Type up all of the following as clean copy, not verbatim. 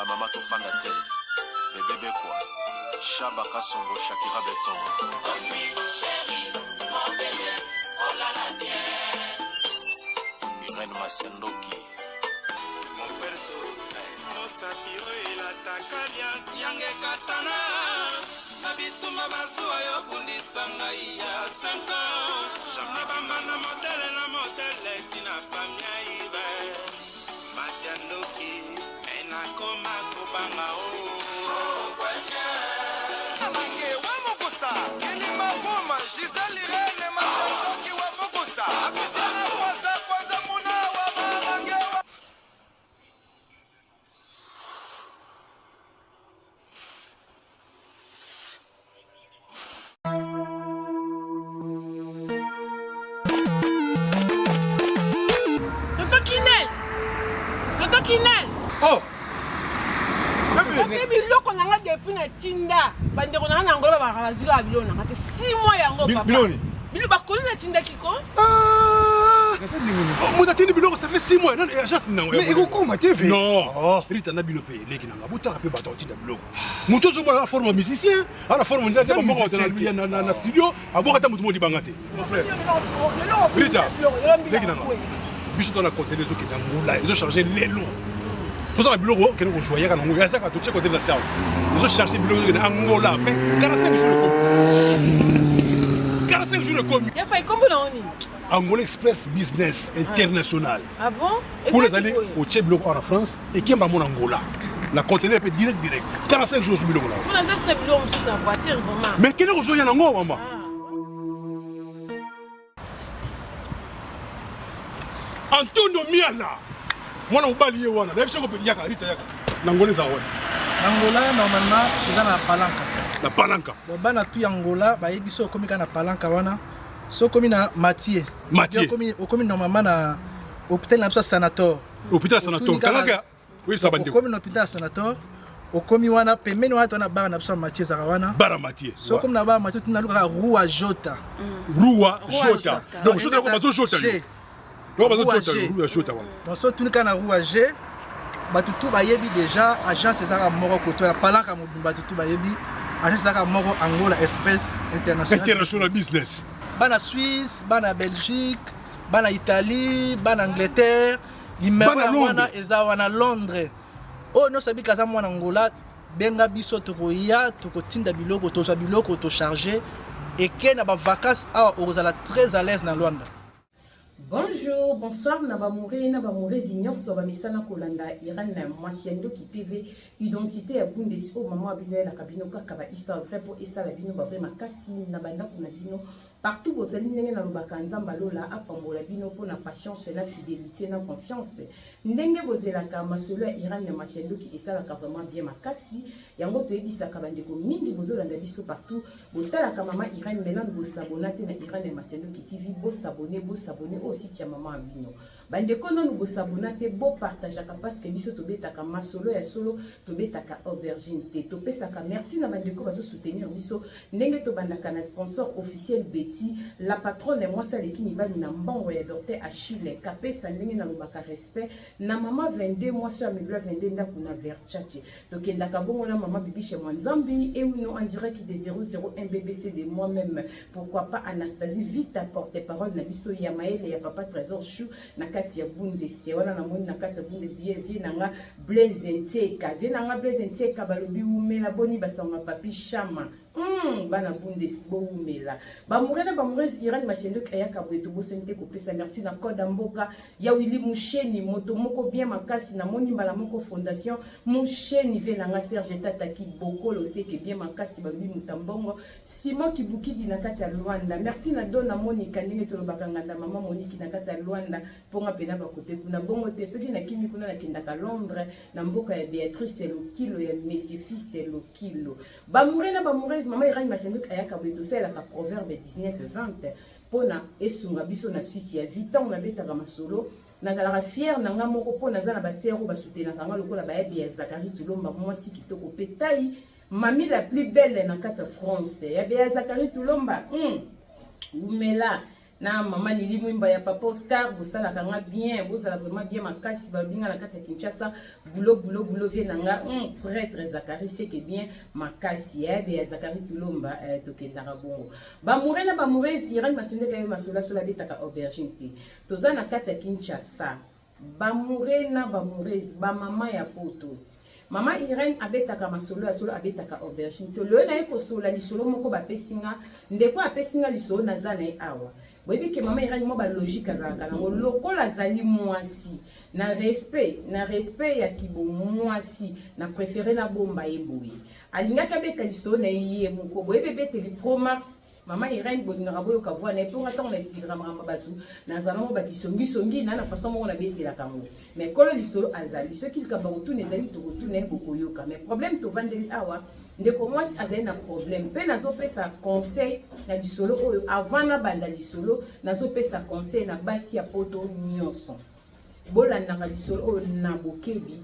Ba mama tofanda te. Bebe Bekwa, Shaba Kasongo, Shakira Beton. Irène Masiandoki. Mosapi oyo elataka liasi yanga ekatana na bitumba bazuwa yo bundisa ngai ya 5 ans na bambanda modele na modele tina famia ibe masi ya ndoki me nakoma kobanga o Amange wa mokusa kilima buma Gisèle Irene Masandoki wa mokusa Apisiana kwanza kwanza muna wa mamange wa Tonton Kinel! Tonton Kinel! Oh! Kasi biloko na nga depuis na tinda bandeko na nga na Angola babaka bazwi kaka biloko na nga te 6 mois yango papa. Biloko nini? Biloko bakoli natindaki ko. Ah! Moto atindi biloko ça fait 6 mois nani agence nango. Mais ekokoma te ve. Non. Oh. Rita na bino pe leki na nga botala pe bato atinda biloko. Moto ozomona na forme ya musicien, ana forme ndia ba moko na na na studio, aboka ata moto moko libanga te. Mon frère. Rita, leki na nga. Biso to na conteneur ezokende Angola, ezo charger lelo. Tozala biloko okende kozwa yaka nango, yazaka totie conteneur na sawa. Ezo charger biloko ezokende Angola, fait 45 jours ekomi. 45 jours ekomi. Ya fai kombo na oni? Angola Express Business International. Ah bon? Kuna ezali otie biloko awa na France ekemba mona Angola. Na conteneur pe direct direct. 45 jours biloko na. Kuna eza suna biloko mosusu na voiture vraiment. Mais kende kozwa ya nango mama. Antonio Miala mwana mobali ye wana nayebi soko yaka Rita yaka na Angola eza wana. Na Angola normalement eza na Palanca. Na Palanca. Donc bana tout ya Angola bayebi so okomi kaka na Palanca wana. So okomi na Mathieu. Mathieu. Okomi okomi normalement na hôpital na biso ya Sanator. Hôpital Sanator. Kangaka oyebisa bandeko. Okomi na hôpital ya Sanator. Okomi wana pembeni wana tona bar na biso ya Mathieu ezalaka wana. Bar ya Mathieu. So okomi na bar Mathieu tuna lukaka Rua Jota. Rua Jota. Donc Jota bazo Jota. Donc bazo Jota Rua Jota wana. Donc so tuni kaka na Rua G bato tu bayebi deja agence ezalaka moko koto ya palanka mobimba bato tu bayebi agence ezalaka moko Angola Express International International Business. Bana Suisse, bana Belgique, bana Italie, bana Angleterre, numero Bana ya Londres. wana eza wana Londres. Oyo nyonso abika aza mwana Angola, benga biso tokoya tokotinda biloko tozwa biloko tocharge eke na ba vacances awa okozala très à l'aise na Luanda. Bonjour, bonsoir na ba mouré na ba mourezi nyonso ba misana kolanda Iran na mwasi ya ndoki TV identité ya Bundes oyo mama bino ayelaka bino kaka ba histoire vrai po esala bino ba vrai makasi na ba ndako na bino partout bozali ndenge nalobaka Nzambe alola apambola bino mpo na patience na fidelité na confiance ndenge bozelaka masolo ya Iran na mwasi ya ndoki esalaka vraiment bien makasi yango toyebisaka bandeko mingi bozolanda biso partout botalaka mama Irène maintenant bosabona te na Irène ya Masiandoki TV bosabone bosabone oyo site ya mama ya bino bandeko nanu bosabona te bopartageaka parce que biso tobetaka masolo ya solo tobetaka aubergine te topesaka merci na bandeko bazo soutenir biso ndenge tobandaka na sponsor officiel Betty la patronne mwasi aleki mibali na mbongo ya Docteur Achille kapesa ndenge nalobaka respect na mama 22 mwasi ya mibla 22 ndako na Verchache Tokendaka bongo na mama Bibiche Mwanzambi et oui non en direct de 001 BBC de moi-même. Pourquoi pas Anastasie Vita porte-parole na biso ya Maele ya papa Trésor Chou na kati ya Bundes. Wana na moni na kati ya Bundes bien vie nanga Blaise Ntieka. Vie nanga Blaise Ntieka balobi wumela boni basanga papi Shama. Bana Bundes bowumela. Ba mourena ba mourese Irène Machendoki ayaka boye tobosani te kopesa merci na code ya mboka ya Willy Musheni moto moko bien makasi namoni mbala moko fondation Musheni ve nanga Serge Tata Kibokolo seke bien makasi balobi mutambongo Simon Kibukidi na kati ya Luanda merci na Dona Monica ndenge tolobaka nganda mama Monique na kati ya Luanda ponga pena bakote kuna bongo te soki nakimi kuna nakendaka Londres na mboka ya Beatrice Lokilo ya Messi fils Lokilo Bamoure na bamoureuses mama Irène Masenduki ayaka boye tosalelaka proverbe 19 20 pona esunga biso na suite ya vie ntango nabetaka masolo nazalaka fière na nga moko mpo naza na basere oyo basutenaka nga lokola bayabi ya Zakari Tulomba mwasi kitoko mpe tai mami la plus belle na kati ya France yabe ya Zakari Tulomba wumela. Na mama Lili Mwimba ya papa Oscar, bosalaka nga bien, bozala vraiment bien makasi, balobi nga na kati ya Kinshasa, boulot boulot boulot vie na nga, prêtre Zacharie seke bien makasi, eh, be ya Zacharie Tulomba, eh, tokendaka bongo. Ba moure na ba moureuse, Irène Masondeka yo masola sola betaka aubergine te. Toza na kati ya Kinshasa. Ba moure na ba moureuse, ba mama ya poto. Mama Irène abetaka masolo ya solo, abetaka aubergine. To loyo na ye kosola lisolo moko bapesi nga, ndeko apesi nga lisolo naza na ye awa. Boyebi ke mama Irène mwa ba logique azalaka nango lokola azali mwasi na respect, na respect ya kibo mwasi na préféré na bomba ye boye. Alingaki abeta lisolo na ye ye moko. Boyebi ebeteli Pro Max. Mama Irène bolingaka boyoka voix na ye mpo nga ntango na expliquaka makambo ya bato nazala moko bakisongisongi na na façon moko nabetelaka yango, mais kolo lisolo azali soki likambo ya kotuna ezali tokotuna ye bokoyoka. Mais problème tovandeli awa, ndeko mwasi azali na problème mpe nazopesa conseil na lisolo oyo. Avant nabanda lisolo, nazopesa conseil na basi ya poto nyonso, bolandaka lisolo oyo na bokebi,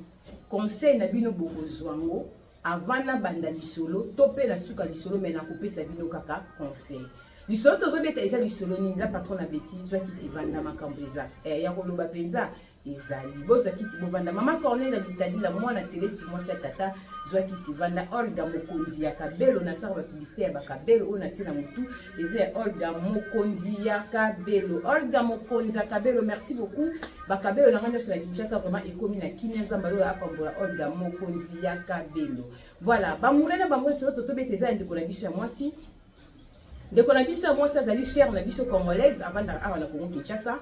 conseil na bino bokozwa yango avant nabanda lisolo to mpe na suka lisolo, me nakopesa bino kaka conseil. Lisolo tozobeta eza lisolo nini? La patron na beti, zwa kiti vanda, makambo eza ya koloba mpenza ezali. Bozwa kiti bovanda. Mama Corneille Lutadila, mwana telesi, mwasi ya tata, zwa kiti vanda. Olga mokonzi ya Kabelo, nasala bapublicité ya bakabelo oyo natie na motu eza ya Olga mokonzi ya Kabelo. Olga mokonzi ya Kabelo, merci beaucoup. Bakabelo na ngai nyonso na Kinshasa vraiment ekomi na kimia. Nzambe alola apambola Olga mokonzi ya Kabelo. Voilà, bamoure na bango, lisolo tozobeta eza ya ndeko na biso ya mwasi. Ndeko na biso ya mwasi azali chere na biso congolaise, avandaka awa na Congo Kinshasa.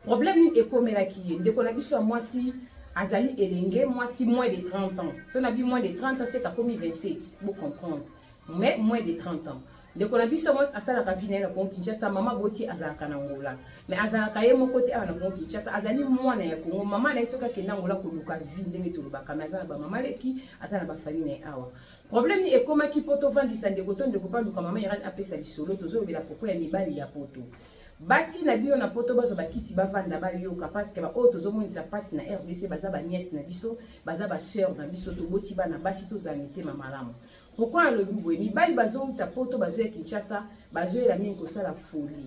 Problème nini ekomelaki ye? Ndeko na biso ya mwasi azali elenge mwasi, moins de 30 ans. So na bi moins de 30 ans, c'est akomi 27, bo comprendre, mais moins de 30 ans. Ndeko na biso ya mwasi asalaka vie na ye na Congo Kinshasa. Mama boti azalaka na Angola, mais azalaka ye moko te awa na Congo Kinshasa. Azali mwana ya Congo. Mama na ye soki akende Angola koluka vie ndenge tolobaka, mais aza na bamama leki, aza na bafamille na ye awa. Problème nini ekomaki mpo tovandisa ndeko to ndeko baluka mama Irène apesa lisolo? Tozolobela propos ya mibali ya poto. Basi na bino na poto bazwa bakiti bavanda bayoka, parce que baoyo tozomonisa mpasi na RDC baza baniese na biso, baza basœur na biso, toboti bana basi, tozala mitema malamu. Pourquoi nalobi boye? Mibali bazowuta poto, bazoya Kinshasa, bazoyela mingi kosala folie,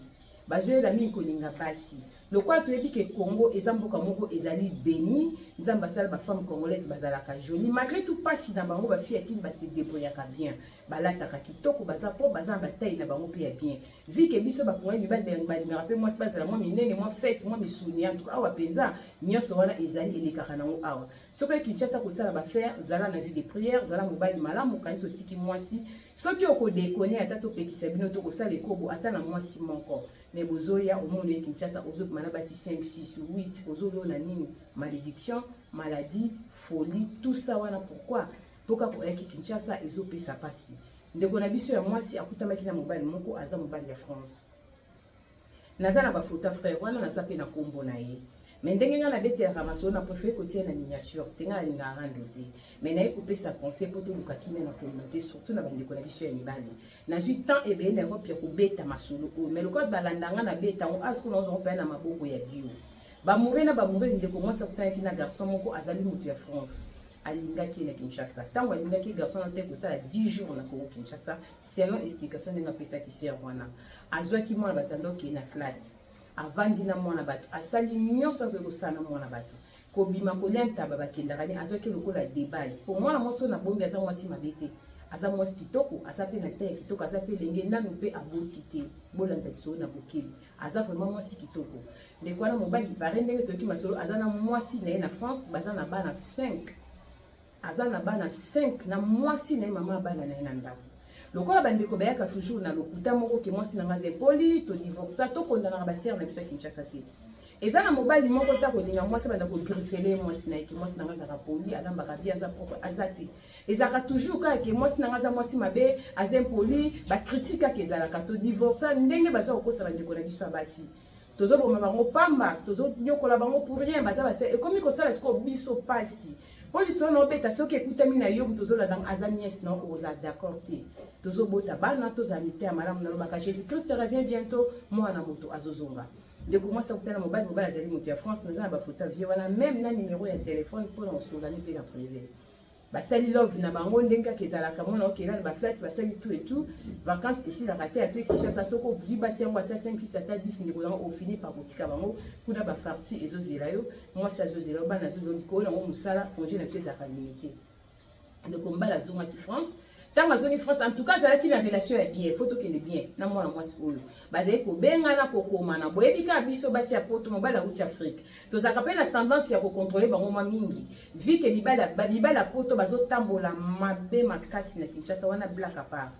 bazoyela mingi kolinga basi. Lokola toyebi ke Congo eza mboka moko ezali béni, Nzambe asala bafemme congolaise bazalaka jolie malgré tout mpasi na bango. Bafille ya Kini base débrouillaka bien, balataka kitoko, baza po baza na bataille na bango mpe ya bien. Vu que biso bakongoli mibali balingaka mpe mwasi bazala mwa minene, mwa fete, mwa misuni, en tout cas awa mpenza nyonso wana ezali elekaka nango awa. Soki oye Kinshasa kosala bafaire, zala na vie de prière, zala mobali malamu. Kanisi otiki mwasi, soki okodekone ata topekisa bino to kosala ekobo ata na mwasi moko, mais bozoya omona oye Kinshasa ozobima na basi 5, 6, 8, ozolona nini? Malédiction, maladie, folie, tout ça wana. Pourquoi? Mpo kaka oyaki Kinshasa. Ezopesa mpasi. Ndeko na biso ya mwasi akutamaki na mobali moko, aza mobali ya France. Naza na bafoto ya frère wana, naza mpe na nkombo na ye, mais ndenge ngai nabetelaka masolo, na préféré kotia na miniature te. Ngai nalingaka rando te, mais naye kopesa conseil mpo toluka kimia na communauté, surtout na bandeko na biso ya mibali. Nazwi temps ebele na Europe ya kobeta masolo oyo, mais lokola balanda ngai nabeta yango awa, sikoyo nazwango mpenza na maboko ya bio. Bamoure na bamoure, ndeko mwasi akutanaki na garçon moko azali moto ya France, alingaki ye na Kinshasa. Ntango alingaki garçon wana te kosala 10 jours na Congo Kinshasa, selon explication ndenge apesaki sœur wana, azwaki mwana bato, andoki na flat, avandi na mwana bato, asali nyonso akoki kosala na mwana bato, kobima, kolia ntaba, bakendaka ni azwaki lokola de base. Po mwana mwasi oyo na bombi aza mwasi mabe te, aza mwasi kitoko, aza mpe na taille ya kitoko, aza mpe elenge nanu mpe aboti te. Bolanda lisolo na bokebi, aza vraiment mwasi kitoko. Ndeko wana mobali pare, ndenge toyoki masolo, aza na mwasi na ye na France, baza na bana 5, aza na bana 5 na mwasi na ye, mama ya bana na ye na ndako. Lokola bandeko bayaka toujours na lokuta moko ke mwasi na nga aza epoli, todivorsa, tokondanaka basere na biso ya Kinshasa te. Eza na mobali moko ta kolinga mwasi banda kogriffele mwasi na ye ke mwasi na nga azalaka poli, alambaka bien, aza propre, aza te. Ezalaka toujours kaka ke mwasi na nga aza mwasi mabe, aza impoli, bacritique kaka ezalaka todivorsa. Ndenge baza kokosa bandeko na biso ya basi, tozoboma bango pamba, tozonyokola bango pour rien. Baza base ekomi kosala sikoyo biso pasi mpo lisolo na obeta soki ekutami na yo, moto ozolanda aza nièce na oza d'accord te. Tozobota bana, tozala miteya malamu. Nalobaka Jésus Christ revient bientôt, mwana moto azozonga. Ndeko mwasi akutana mobali, mobali azali moto ya France. Naza na bafoto ya vie wana, même na numero ya telefone mpona osolani mpe na privé. Basali love na bango ndenge kaka ezalaka, mwana okela na baflate, basali tout et tout. Vacances esilaka te, ape Kinshasa soki ozwi basi yango ata 5 6 ata 10, ndeko yango ofini par kotika bango kuna, bafarti ezozela yo, mwasi azozela yo, bana azozela likolo nango, mosala congé na biso ezalaka limité. Ndeko mobali azongaki France. Ntango azongi France, en tout cas azalaki na relation ya bien, faut tokende bien na mwana mwasi oyo, bazali kobengana, kokomana. Boyebi kaka biso basi ya Poto, mobali awuti Afrique, tozalaka mpe na tendance ya kocontrôler bango mwa mingi, vu que mibali ya Poto bazotambola mabe makasi na Kinshasa wana. Blague à part,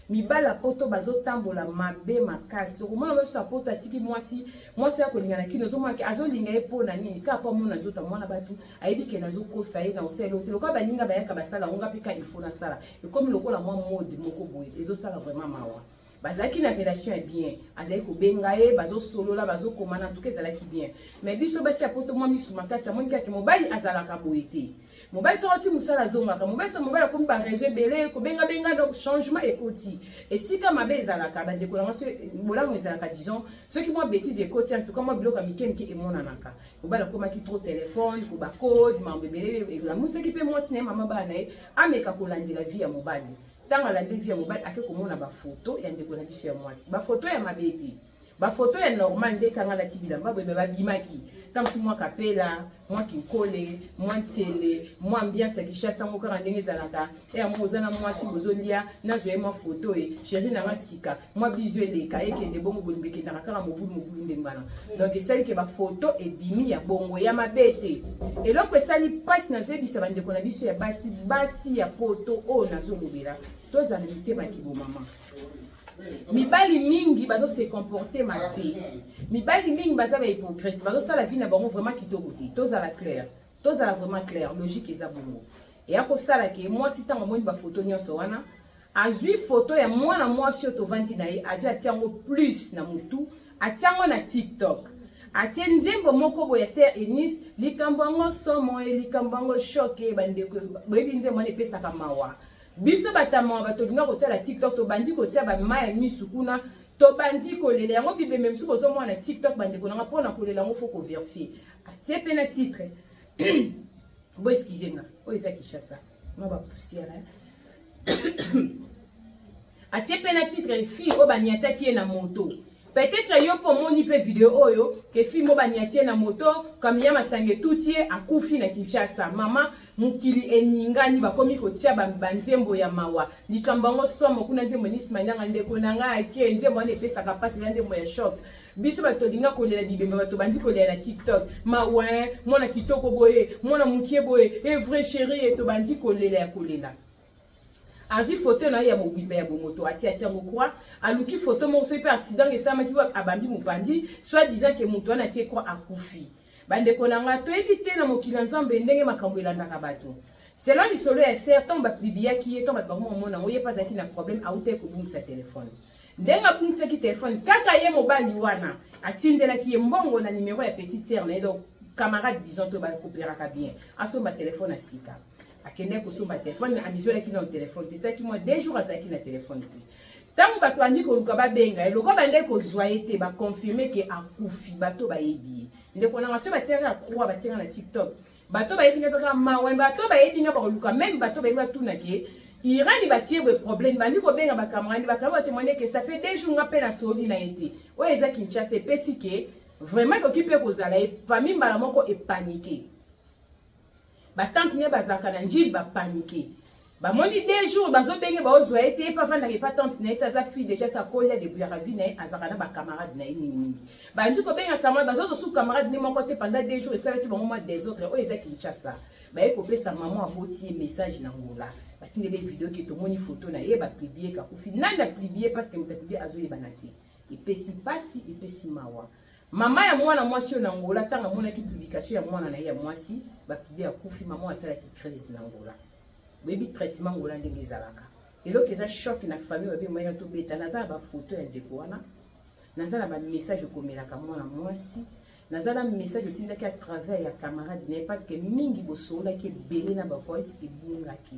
mibali ya Poto bazotambola mabe makasi. Okomona biso ya Poto atiki mwasi, mwasi ya kolinga na kino, ozomona azolinga ye mpo na nini? Kaka mpo amona nzoto ya mwana bato, ayebi ke nazokosa ye na osala te. Lokola baninga bayaka basala yango, nga mpe ka il faut nasala, ekomi lokola mwa mode moko boye, ezosala vraiment mawa. Bazalaki na relation ya bien, azali kobenga ye, bazosolola, bazokomana, en tout cas ezalaki bien. Mais biso basi ya Poto, mwa misu makasi, amoni kaka mobali azalaka boye te. Mobali soko ti mosala azongaka, mobali so mobali akomi baréseau ebele, kobengabenga, donc changement ekoti. Esika mabe ezalaka, bandeko nango, so bolamu ezalaka, disons soki mwa bétise ekoti, en tout cas mwa biloko ya mike mike emonanaka. Mobali akomaki trop téléphone, kobacode, mambo ebele. Elamusaki mpe mwasi na ye, mama bana na ye, ameka kolandela vie ya mobali. Ntango alandi vie ya mobali, ake komona bafoto ya ndeko na biso ya mwasi, bafoto ya mabe te, bafoto ya normal nde kanga alati bilamba boye. Me babimaki ntango mosusu mwa kapela, mwa kinkole, mwa ntiele, mwa ambiance ya Kinshasa ngo kaka ndenge ezalaka. E yango oza na mwasi, bozolia, nazwa ye mwa foto, e chéri nanga sika, mwa bizu eleka, ekende bongo, bolingo ekendaka kaka mobulu mobulu ndenge wana. Donc esali ke bafoto ebimi ya bongo, ya mabe te. Eloko esali mpasi, nazoyebisa bandeko na biso ya basi, basi ya Poto oyo nazolobela, tozala na mitema kibomama. Mibali mingi bazose comporter mabe, mibali mingi baza bahypocrite, bazosala vie na bango vraiment kitoko te. Tozala clair, tozala vraiment clair, logique eza bongo. Eya kosala ke mwasi, ntango amoni bafoto nyonso wana, azwi foto ya mwana mwasi oyo tovandi na ye, azwi, atia yango plus na motu, atia yango na TikTok, atie nzembo moko boye ya Sœur Enis, likambo yango somo e, likambo yango choc. Bandeko, boyebi nzembo wana epesaka mawa. Biso bato mawa, bato tolinga kotiala TikTok, tobandi kotia bamai ya misu kuna, tobandi kolela yango. Bibembe mosusu bozomona na TikTok, bandeko nanga, mpona kolela yango faut kovérifier. Atie mpe na titre, bo excuse nga, oyo eza Kinshasa, mwa bapoussière. Atie mpe na titre fille oyo baniataki ye na moto. Peut-être yo mpo omoni mpe video oyo ke fille mo baniati ye na moto, kamiya masanga etuti ye, akufi na Kinshasa. Mama, mokili eningani, bakomi kotia banzembo ya mawa, likambo yango somo kuna, nzembo Enis Mandanga, ndeko na ngai ake. Nzembo wana epesaka mpasi, eza nzembo ya choc. Biso bato tolinga kolela bibembe, bato bandi kolela na TikTok, mawa, mwana kitoko boye, mwana mokie boye, e vrai chéri, e tobandi kolela ya kolela. Azwi foto na ye ya mobimba ya bomoto, atie, atie yango croix. Aluki foto moko, soki mpe accident esalamaki wapi, abambi mopanzi, soit disant ke moto wana atie croix akufi. Bandeko na nga, toyebi te na mokili ya Nzambe ndenge makambo elandaka bato. Selon lisolo ya sœur, ntango bapubliaki ye, ntango bato bango mamona yango, ye mpe azalaki na problème, awutaki kobungisa telefone. Ndenge abungisaki telefone, kaka ye mobali wana atindelaki ye mbongo na numero ya petite sœur na ye, donc camarade, disons to bakopéraka bien, asomba telefone ya sika. Akendaki kosomba telefone, amizolaki nano telefone te. Esalaki mwa 2 jours azalaki na telefone te. Ntango bato bandi koluka, babenga ye, lokola bandeki kozwa ye te, baconfirmer ke akufi. Bato bayebi ye, ndeko nanga, soki batiaka croix, batiaka na TikTok, bato bayebi nga kaka mawa. Bato bayebi nga bakoluka, même bato bayebi batuna ke Irani batie boye problème. Bandi kobenga bacamarade, bacamarade batémoigne ke ça fait 2 jours nga mpe nasoli na ye te. Oyo eza Kinshasa, epesi ke vraiment ekoki mpe kozala ye. Famille mbala moko epaniquer, batante ne bazalaka na Njili bapaniquer, bamoni 2 jours bazobenge, baozwa ye te. Ye mpe avandaka epa tante na ye te, aza fille déjà, sa kolia debuyaka vie na ye, azalaka na bacamarade na ye mingimingi. Bandi kobenga camarade, bazozwa su camarade ne moko te pendant 2 jours. Esalaki bango mwa désordre. Oyo eza Kinshasa. Baye kopesa mama aboti ye message na Ngola, batindeli video ke tomoni foto na ye, bapublier kakufi. Nani apublier? Parce que moto apublier azoyebana te. Epesi pasi, epesi mawa. Mama ya mwana mwasi oyo na Ngola, ntango amonaki publication ya mwana na ye ya mwasi, bapublier akufi, mama asalaki crise na Ngola. Boyebi traitement Ngola ndenge ezalaka. Eloko eza choc na famille, babe moyena tobeta. Naza na bafoto ya ndeko wana, naza na bamessage ekomelaka mwana mwasi, naza na message otindaki à travers ya camarade na ye, parce que mingi bosololaki ebele na bavoice ebungaki.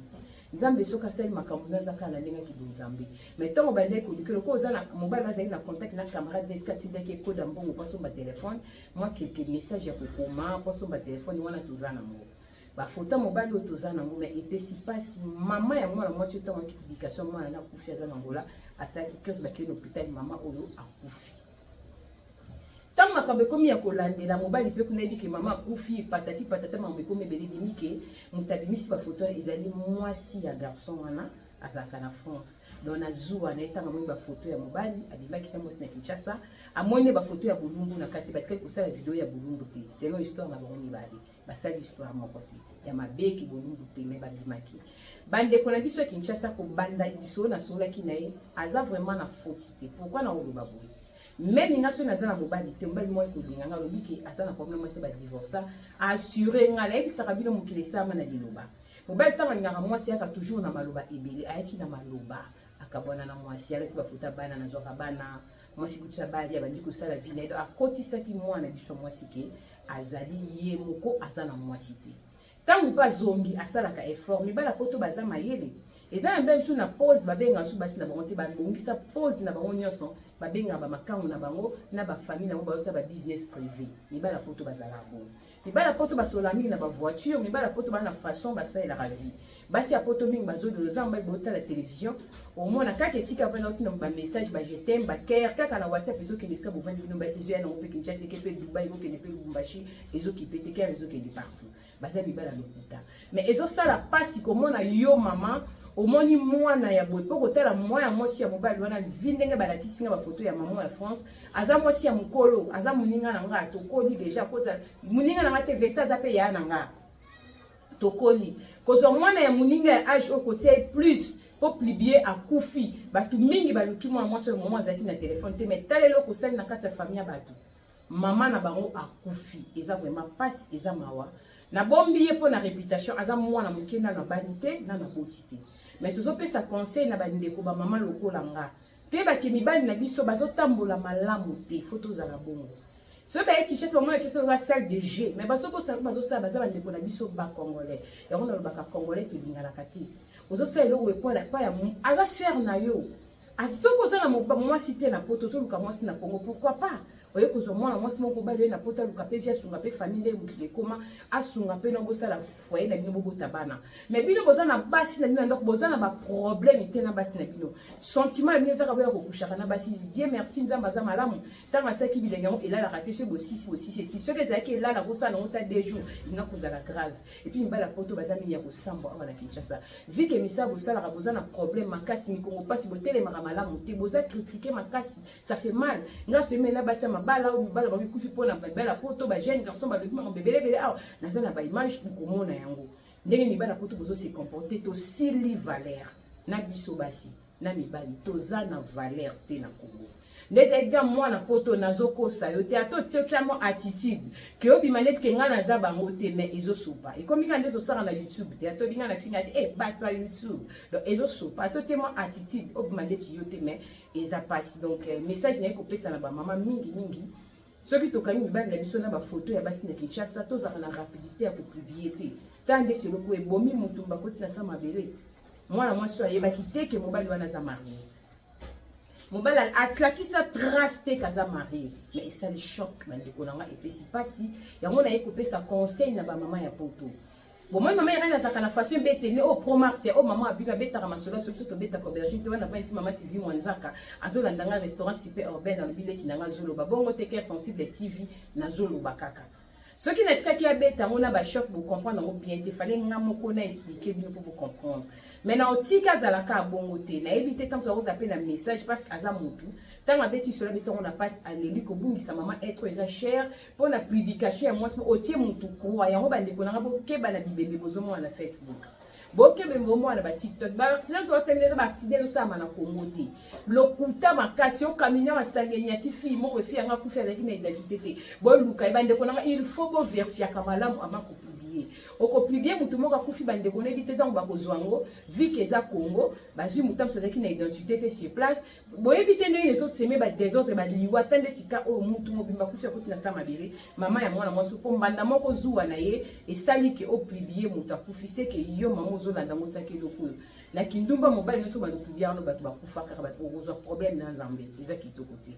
Nzambe soki asali makambo, naza kaka na ndenge akibo Nzambe. Mais ntango bandaki koluki, lokola oza na mobali, azali na contact na camarade na esika atindaki ekoda mbongo po asomba telefone, mwa quelques message ya kokoma po asomba telefone wana, toza nango. Bafoto ya mobali oyo toza nango, mais epesi mpasi. Mama ya mwana mwasi oyo, ntango ayaki publication, mwana na akufi, aza na Angola, asalaki crise, bakei na hôpital, mama oyo akufi. Ntango makambo ekomi ya kolandela mobali mpe kuna, yebi ke mama akufi, patati patata, makambo ekomi ebele. Ebimi ke moto abimisi bafoto ezali mwasi ya garçon wana, azalaka na France. Donc na zuwa na ye, ntango amoni bafoto ya mobali abimaki mpe mwasi na Kinshasa, amoni bafoto ya bolumbu na kati. Batikali kosala video ya bolumbu te, selon histoire na bango mibale. Basali histoire moko te ya mabeki bolumbu te, mais babimaki. Bandeko na biso ya Kinshasa, kobanda lisolo nasololaki na ye, aza vraiment na faute te. Pourquoi na koloba boye? Même nga, soki naza na mobali te, mobali moko ekolinga nga, alobi ke aza na problème, mwasi badivorça, assure nga. Nayebisaka bino, mokili esalama na liloba. Mobali ntango alingaka mwasi, ayaka toujours na maloba ebele. Ayaki na maloba, akabwana na mwasi, alati bafuta bana, nazwaka bana, mwasi kutu ya bali, abandi kosala vie na ye. Akotisaki mwana biso mwasi ke azali ye moko, aza na mwasi te. Ntango mpe azongi, asalaka effort. Mibala poto baza mayele. Eza na mbe biso na pause, babengaka su basi na bango te, babongisa pause na bango nyonso, babengaka bamakango na bango na bafamille na bango, bazosala babusiness privé. Mibala poto bazalaka bongo. Mibala poto basola mingi na bavoiture. Mibala poto baa na façon basalelaka vie. Basi ya poto mingi bazodolo za mobali. Botala télévision, omona kaka esika vanda, otina bamessage, ba je t'aime, bacœur kaka na WhatsApp, ezokende esika bovandi bino, ezoya nango mpe Kinshasa, eke mpe Dubai, ekokende mpe Lubumbashi, ezokipe te, cœur ezokende partout. Baza mibala lokuta, mais ezosala mpasi komona yo mama omoni mwana ya boye, mpo kotala mwana mwasi ya mobali wana vi ndenge balakisi nga bafoto ya mama ya France. Aza mwasi ya mokolo, aza moninga na nga, tokoli déjà. Kozala moninga na nga te, vecta aza mpe yaya na nga, tokoli. Kozwa mwana ya moninga ya age oyo, kotia ye plus mpo publier akufi, bato mingi baluki mwana mwasi oyo. Mama azalaki na telefone te, mais tala eloko osali na kati ya famille ya bato, mama na bango akufi. Eza vraiment mpasi, eza mawa. Nabombi ye mpo na réputation. Aza mwana moke, nano abali te, nano aboti te, mais tozopesa conseil na bandeko bamama lokola nga. Toyebake mibali na biso bazotambola malamu te, faut tozala bongo. Soki baye Kinshasa, bamona Kinshasa oza salle de jeu, mais bazokosala, bazosala, baza bandeko na biso bacongolais. Yango nalobaka, congolais tolinganaka te. Ozosala eloko epola epai ya aza cher na yo. Soki oza na mwasi te na poto, ozoluka mwasi na Congo, pourquoi pas oye kozwa mwana mwasi moko bali oye na poto, aluka mpe vie, asunga mpe famille nde mokili ekoma, asunga mpe no bosala foyer na bino, bobota bana. Mais bino boza na basi na bino na ndako, boza na baproblème te na basi na bino. Sentiment na bino ezaka boya kokushaka na basi. Dieu merci, Nzambe aza malamu. Ntango asalaki bilenge yango, elalaka te. Soki bosisi, bosisi esi. Soki ezalaki elala, kosala nango ta 2 jours, elinga kozala grave. Et puis mibala poto baza mingi ya kosambwa awa na Kinshasa. Vu que misala bosalaka, boza na problème makasi, mikongo mpasi, botelemaka malamu te, boza critique makasi, ça fait mal. Nga soki na basi ya mabala oyo mibala bango ekufi mpona mibala poto, bajeune garçon balobi makambo ebelebele awa, naza na baimage, bokomona yango ndenge mibala poto bozo se comporter. Tosili valeur na biso basi na mibali, toza na valeur te na Congo. Nde ezali ga mwana poto, nazokosa yo te. Ata otie otia mo attitude ke obima neti ke ngai naza bango te, mais ezosopa. Ekomi kaka nde tosala na YouTube te, ata obinga na finga te, e bato ya YouTube. Donc ezosopa, ata otie mo attitude obima ndeti yo te, mais eza pasi. Donc message naye kopesa na bamama mingi mingi: soki tokangi mibali na biso na bafoto ya basi na Kinshasa, tozalaka na rapidité ya kopublier te. Tala ndeti eloko ebomi motu, bakoti na sa mabele. Mwana mwasi oyo ayebaki te ke mobali wana aza marié. Mobali atlakisa trace te kaza marié, mais esali choc. Bandeko na nga, epesi mpasi. Yango naye kopesa conseil na bamama ya poto. Bomoi mama Irene azalaka na façon ebeteli oyo promax oyo mama abino abetaka masolo. Soki biso tobetaka aubergine te wana, vanti mama Sylvie Mwanzaka azolanda nga, restaurant Super Urbaine, alobi leki na nga azoloba bongo te. Cœur Sensible TV, nazoloba kaka. Soki natikaki abeta yango na bachoc, bocomprendre yango bien te. Fallait nga moko na expliquer bino mpo bocomprendre. Mais na otika azalaka abongo te, nayebi te ntango akozala mpe na message, parce que aza motu. Ntango abeti solo, abeti yango na mpasi, aleli kobungisa mama. Être eza cher mpo na publication ya mwasi otie motu croix. Yango bandeko nanga, bokeba na bibembe bozomona na Facebook, bokebe bomona ba TikTok, baaccident toatendeza, baaccident ezosalama na Congo te. Lokuta makasi, okamina masangeni ya ti fille moko efi yanga akufi, azalaki na identité te. Boluka ye. Bandeko nanga, il faut bovérifiaka malamu ama kopublier. Okopublier motu moko akufi, bandeko nayebi te ntango bakozwa yango. Vu que eza Congo, bazwi motu mosu azalaki na identité te sur place. Boyebi te ndenge ezoseme badésordre, baliwa ta ndeti ka oyo mutu mobimba akufi, akuti na sa mabele. Mama ya mwana mwasi, mpo mbanda moko zuwa na ye esali ke opublier moto akufi, seke yo mama ozolanda yango, osalaki eloko oyo na kindumba. Mobali nyonso balopublier wana, bato bakufa kaka, bato okozwa problème na Nzambe. Eza kitoko te.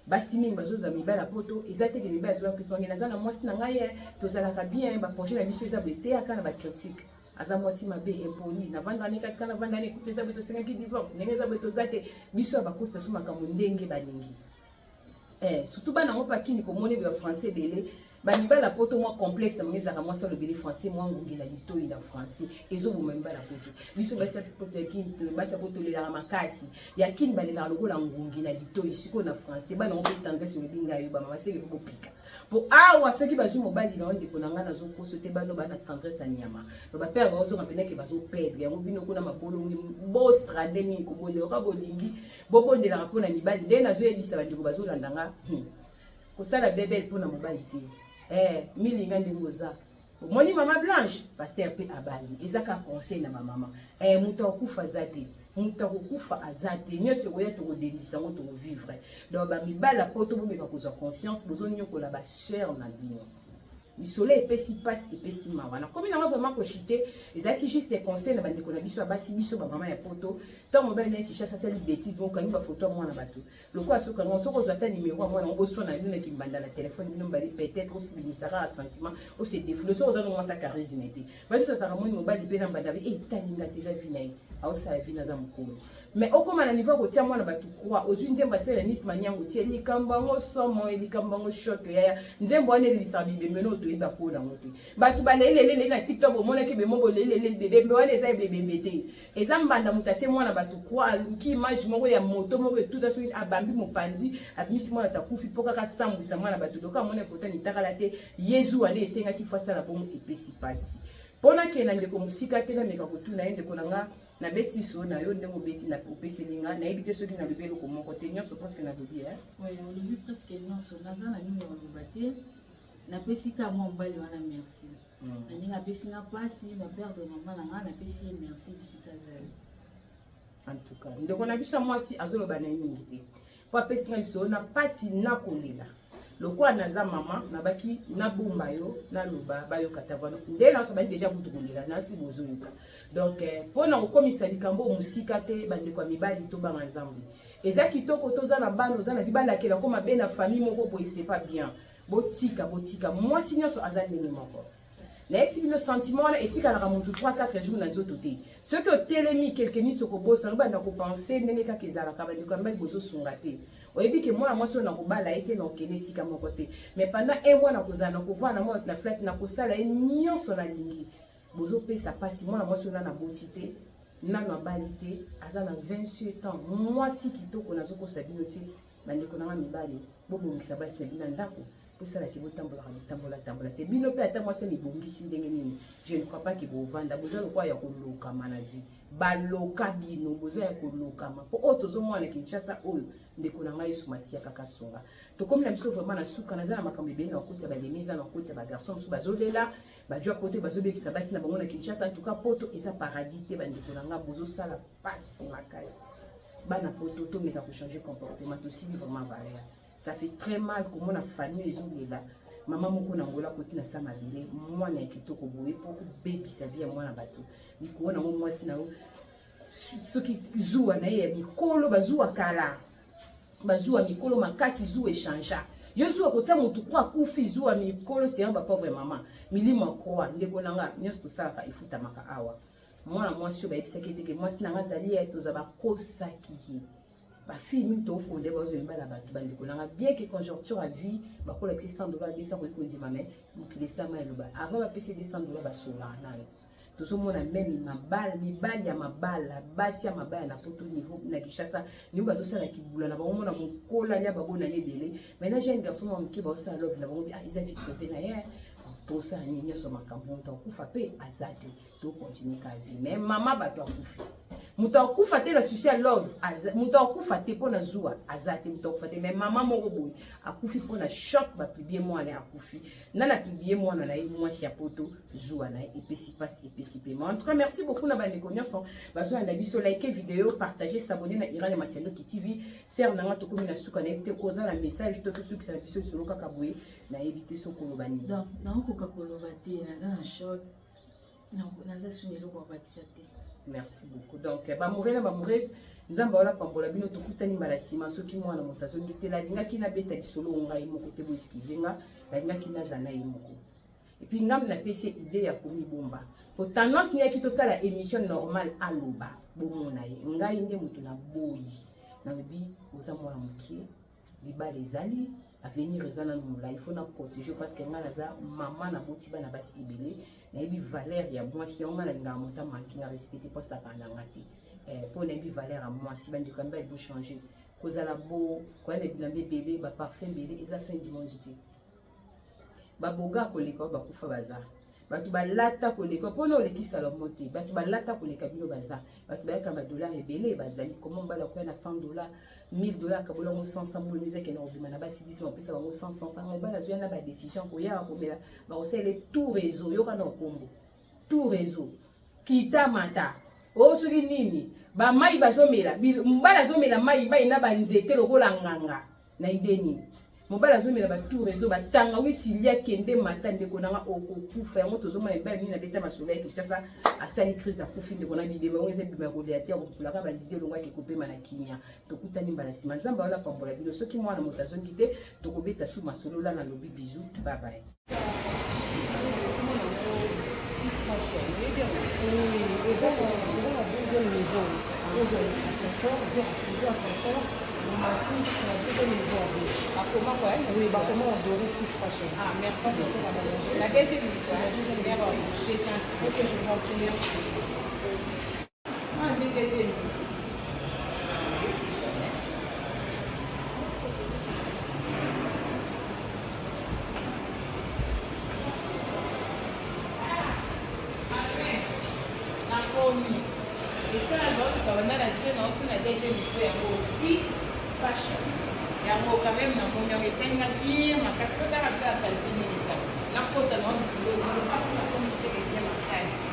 Basi mingi bazozwa mibali ya poto, eza te ke mibali azoya kopesa bango, naza na mwasi na ngai, tozalaka bien, baprojet na biso eza boye, teyaka na bacritique. Aza mwasi mabe, impoli, navanda ne katika, navanda ne kutu eza boye, tosengaki divorce, ndenge eza boye toza te. Biso ya bakosi na biso makambo ndenge balingi. Surtout bana yango mpe akini komona ba français ebele, bamibala poto mwa complexe na bango ezalaka mwasi alobeli français, mwa ngungi na litoi na français ezoboma mibala poto. Biso basi ya poto ya kini, basi ya poto tolelaka makasi ya kini, balelaka lokola ngungi na litoi. Sikoyo na français bana yango mpe tendresse olobi ngai yo bamama seke mpo bopika po awa soki bazwi mobali na yo, ndeko na ngai, nazokoso te, bano bana tendresse ya nyama no bapere baozonga mpenake bazoperdre yango. Bino kuna mabolongi bostrade mingi kobondela oka bolingi bobondelaka mpona mibali nde nazoyebisa bandeko bazolanda nga, kosala bebele mpona mobali te. Milinga ndenge oza, omoni mama Blanche, pasteur mpe abali, eza kaka conseil na bamama. Moto akokufa aza te, moto akokufa aza te, nyonso ekoya, tokodendisa yango, tokovivre. Donc bamibali ya poto, bomeka kozwa conscience, bozonyokola basœur na bino. Lisolo epesi mpasi, epesi mawa. Nakomi nanga vraiment koshite, ezalaki juste conseil na bandeko na biso ya basi, biso bamama ya poto. Ntango mobali na ye Kinshasa asali bétise, mokangi bafoto ya mwana bato lokola soki yango, soki ozwa ata nimero ya mwana yango, boswana bino na kimbanda na telefone bino mibale, peut-être obimisaka ya sentiment, ose défoule. Soki oza no mwasi ya charisme te, basi tozalaka moni mobali mpe na mbanda etalinga te, eza vie na ye, aosala vie, naza mokolo. Mais okóma na niveau ya kotia mwana bato croix, ozwi nzembo asala Nis Maniango, tie likambo yango somo, likambo yango choc yaya. Nzembo wana elelisaka bibembe no, toyeba kola yango te. Bato balelelele na TikTok, omonaki bemo bolelele bebembe wana, eza ebebembe te, eza mbanda. Moto atie mwana bato croix, aluki image moko ya moto moko etuta, soki abambi mopanzi, abimisi mwana takufi mpo kaka sambwisa mwana bato. Loka amona foto nitakala te, yezu wana esengaki fo asala bongo, epesi pasi. Mpo nakende ndeko mosika te, nameka kotuna ye, ndeko na nga, nabeti so na yo ndenge opeseli nga, nayebi te soki nalobi eloko moko te, nyonso presque nalobi. Olobi presque nyonso, naza na nini oloba te. Napesi ka mwa mobali wana merci na ndenge apesi nga mpasi na perdre mama na nga. Napesi ye merci bisika azali. En tout cas, ndeko na biso ya mwasi azoloba na ye mingi te po apesi nga lisolo na mpasi nakolela. Lokola naza mama, nabaki nabomba yo, naloba bayoka ta wana nde naso bali deja kutu kolela, nasi bozoyoka. Donc mpo na kokomisa likambo mosika te, bandeko ya mibali, tobanga Nzambe. Eza kitoko toza na bana, oza na vie, balakela ko mabe na famille moko boye, c'est pas bien. Botika, botika. Mwasi nyonso aza ndenge moko. Nayebisi bino, sentiment wana etikalaka motu 3 4 jours na nzoto te. Soki otelemi quelque minutes, okobosana, obanda kopense ndenge kaka ezalaka. Bandeko ya mibali, bozosunga te. Oyebi ke mwana mwasi oyo nakobala ye te, nakokende esika moko te, mais pendant un mois nakozala, nakovanda na mwana na flat, nakosala ye nyonso nalingi. Bozopesa mpasi mwana mwasi oyo nano aboti te, nano abali te, aza na 27 ans, mwasi kitoko. Nazokosa bino te, bandeko nanga mibali, bobongisa basi na bino na ndako, bosalaki botambolaka bitambola tambola te. Bino mpe, ata mwasi mibongisi ndenge nini, je ne crois pas ke bovanda, boza lokola ya kolokama na vie, baloka bino, boza ya kolokama. Mpo oyo tozomona na Kinshasa oyo, ndeko na ngai, Yesu Masiya kaka sunga. Tokomi na biso vraiment na suka. Naza na makambo ebele na kokotisa balemi, eza na kokotisa bagarçon mosusu bazolela, bajwa poto, bazobebisa basi na bango na Kinshasa. En tout cas, poto eza paradis te, bandeko na nga, bozosala pasi makasi. Bana poto, tomeka kochanger comportement, tosili vraiment valeur. Ça fait très mal komona famille ezolela mama moko na Ngola koti na sa mabele, mwana ya kitoko boye, mpo kobebisa vie ya mwana bato likolo nango mwasi na yo. Soki zuwa na ye ya mikolo, bazuwa kala, bazuwa mikolo makasi, zuwa echangea yo, zuwa kotia motu croix akufi, zuwa mikolo seya bapauvre mama, milimo ya croix. Ndeko na nga, nyonso tosalaka efutamaka awa. Mwana mwasi oyo bayebisaki ete ke mwasi na nga azali ye, toza bakosaki ye. Bafille mingi tokonde bazoyeba na bato, bandeko nanga, bien que conjoncture ya vie, bakolakisi 100 dollar, 200, koki kondima, mais mokili esama eloba avant bapesi 200 dollar, basolaka nano. Tozomona même mabala, mibali ya mabala, basi ya mabala na poto, niveau na Kinshasa, niveau bazosala kibula na bango, mona mokola lia babonani ebele. Maintenant jeune garçon mwa moke baosala love na bango, ah, eza vie privée na ye, tosala nini? Nyonso makambo, moto akufa mpe aza te, tokontinue ka vie. Mais mama bato akufi, moto akufa te na souci ya love, moto akufa te mpo na zuwa aza te, moto akufa te. Mais mama moko boye akufi mpo na choc, bapublier mwana akufi, nani apublier mwana na ye, mwasi ya poto, zuwa na ye epesi mpasi, epesi pema. En tout cas, merci beaucoup na bandeko nyonso bazolanda biso. Like video, partage, s'abonner na Iran ya Masiandoki TV. Sœur nanga, tokomi na suka, nayebi te koza na message to tosukisa na biso lisolo kaka boye, nayebi te soki oloba nini. Donc nakokoka koloba te, naza na choc, naza suni eloko ya bakisa te. Merci beaucoup. Donc, ba amoureux na ba amoureuse, Nzambe wala pambola bino tokutani mbala sima soki mwana moto azongi te nalingaki nabeta lisolo ngai moko te bo excuse nga nalingaki naza na ye moko et puis ngam napesi idée ya komibomba po tendance niyaki tosala émission normale aloba bomona ye ngai nde moto naboyi nalobi oza mwana mokie libala ezali avenir eza nanu molai fo na protéger parce que ngai naza mama naboti bana basi ebele nayebi valeur ya mwasi yango ngai nalingaka moto amanki nga respecte mpo asakana na nga te mpo nayebi valeur ya mwasi bandeko ya mibali bochange kozala bo koya na bilamba ebele baparfum ebele eza fin du monde te baboga koleka oyo bakufa baza bato balata koleka mpona oleki salomo te bato balata koleka bino baza bato bayaka badollar ebele bazali koma mobali akoya na 100 dollar 1000 dollar akabola yango 100 100 mbula eza ekenda kobima na basi 10 na kopesa bango 100 100 100 mobali azoya na badecision koya akomela bakosalele tout réseau yoka na nkombo tout réseau kita mata o oh, soki nini bamai bazomela mobali azomela mai mai na banzete lokola nganga na ide nini mobali azomela batour ezo batangawisi lia kende mata ndeko nanga okokufa yango tozomona mibali mingi nabeta masolo ya kinshasa asali crise akufi ndeko na bibema yango eza bibema ya kolia te akopulaka badidi elongwaki kopema na kimia tokutani mbala nsima nzambe aola pambola bino soki mwana moto azongi te tokobeta su masolo la nalobi bizu babaye eza na deuxième niveau ascenseur ascenseur Oui, bakoma odori fils fashion. Ah, merci. La deuxième niveau. La deuxième niveau. C'est gentil. Ok, je vous en prie, merci. Ah, deuxième niveau. Nakomi esala naoluka banda na se naotuna deuxième niveau yango fils fashion yango quand même namoni yango esali nga bien makasi po tala kaka qualité nini eza nakota na biloko mpasi nakomi seke bien makasi.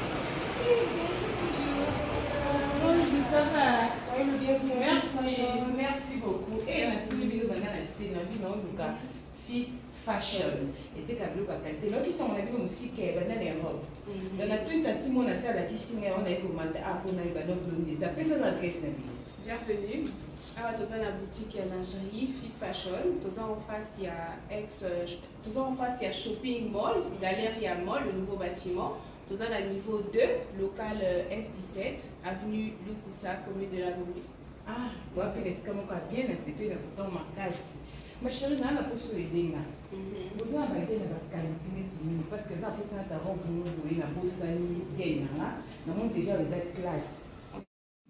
Bonjour, ça va? Soyez le bienvenu. Merci, merci beaucoup. Et natuni bino banda na se na bino naoluka fils fashion eteka biloko ya qualité nayoki sango na bino mosika ya banda na Europe donc natuni tati mona se alakisi ngai yango naye komata a mpona yeba no bilongi eza pesa na adresse na bino. Bienvenue. Awa toza na boutique ya lingerie Fils Fashion. Toza en face ya ex toza en face ya shopping mall, Galeria Mall, le nouveau bâtiment. Toza na niveau 2, local S17, avenue Lukusa, commune de la Gombe. Ah, wapi na esika moko ya bien nasepeli na koton makasi ma chérie naa na poso edenga boza na bague na bakalite neti nini parce que na posa nata robe moko boye nabosani gay na nga namoni déjà eza classe.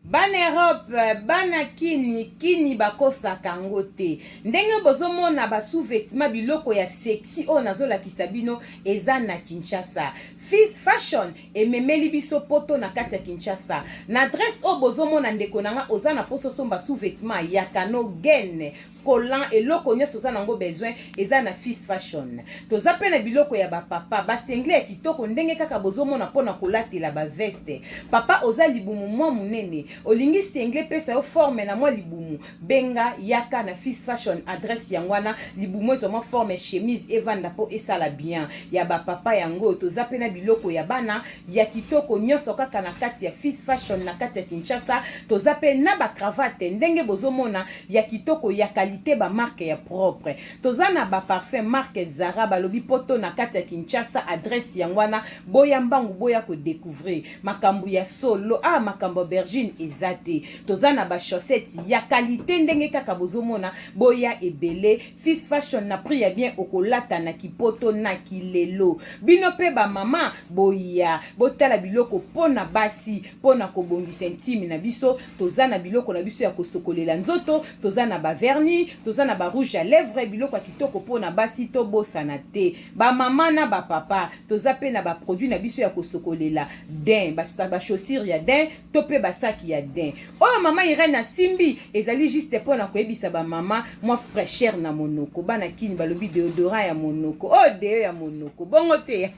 Bana Europe, bana kini, kini bakosaka yango te. Ndenge bozomona ba sous-vêtements biloko ya sexy oyo nazolakisa bino eza na Kinshasa. Fils Fashion ememeli biso poto na kati ya Kinshasa. Na adresse oyo bozomona ndeko na nga oza na posa osomba sous-vêtements ya kano gaine, collant eloko nionso oza nango besoin eza na Fils Fashion. Toza pe na biloko ya ba papa, ba singlet ya kitoko ndenge kaka bozomona pona kolatela ba veste. Papa oza libumu mwa munene, olingi singlet epesa yo forme na mwa libumu, benga yaka na Fils Fashion adresse yango wana, libumu ezwa mwa forme chemise evanda po esala bien. Ya ba papa yango oyo, toza pe na biloko ya bana ya kitoko nionso kaka na kati ya Fils Fashion na kati ya Kinshasa. Toza pe na ba cravate ndenge bozomona ya kitoko ya qualite ba marque ya propre toza na ba parfum marque Zara balobi poto na kati ya Kinshasa adresse yango wana boya mbangu boya ko decouvrir makambu ya solo ah makambu aubergine eza te toza na ba chaussettes ya qualite ndenge kaka bozomona boya ebele Fils Fashion na prix ya bien okolata na kipoto na kilelo bino pe ba mama boya botala biloko pona basi pona kobongisa intime na biso toza na biloko na biso ya kosokolela nzoto toza na ba vernis toza na ba rouge à lèvres biloko ya kitoko pona basi tobosana te ba mama na ba papa toza pe na ba produit na biso ya kosokolela dain ba, ba chaussures ya dain to pe ba saki ya dain. dain. Oyo mama Irène asimbi ezali juste mpo na koyebisa ba mama mwa fraîcheur na monoko. Bana kini balobi deodorant ya monoko. Oyo deo ya monoko. Bongo te.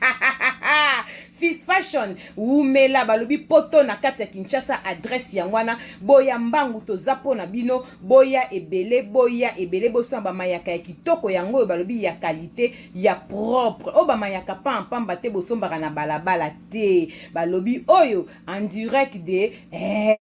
Fils Fashion wumela balobi poto na kati ya Kinshasa adresse yango wana boya mbangu toza mpo na bino boya ebele boya ebele bosomba ba mayaka ya kitoko yango oyo balobi ya qualité ya propre oyo ba mayaka pamba pamba te bosombaka na balabala te balobi oyo en direct de eh.